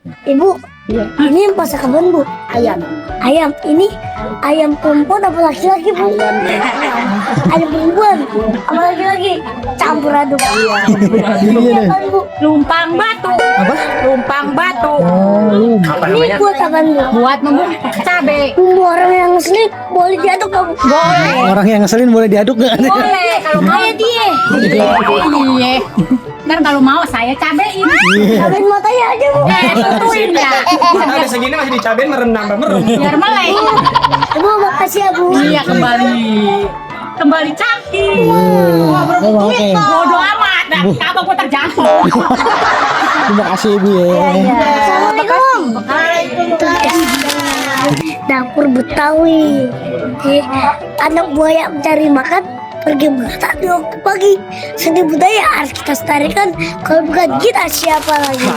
Ibu, ini yang pasak apaan, Bu? Ayam. Ayam. Ini ayam perempuan apa laki-laki, Bu? Ayam perempuan apa laki-laki? Campur aduk. Ini apaan, Bu? Lumpang batu. Apa? Lumpang batu. Oh, Ini buat apaan, Bu? Buat membungkus cabe. Bumbu orang yang ngeselin boleh diaduk nggak, Bu? Boleh. orang yang ngeselin boleh diaduk nggak? Boleh kalau mau Kayak dia. Iya. Ntar kalau mau saya cabein. Cabain matanya aja, Bu. Tentuin ya. Ada segini masih dicabain merem nambah merem. Biar melek. Ibu makasih ya, Bu. Iya kembali cantik. Oke. Bodoh amat. Apa gua terjatuh. Terima kasih Ibu ya. Assalamualaikum. Dapur Betawi. Anak buaya mencari makan pergi berangkat di waktu pagi. Seni budaya harus kita lestarikan. Kalau bukan kita siapa lagi?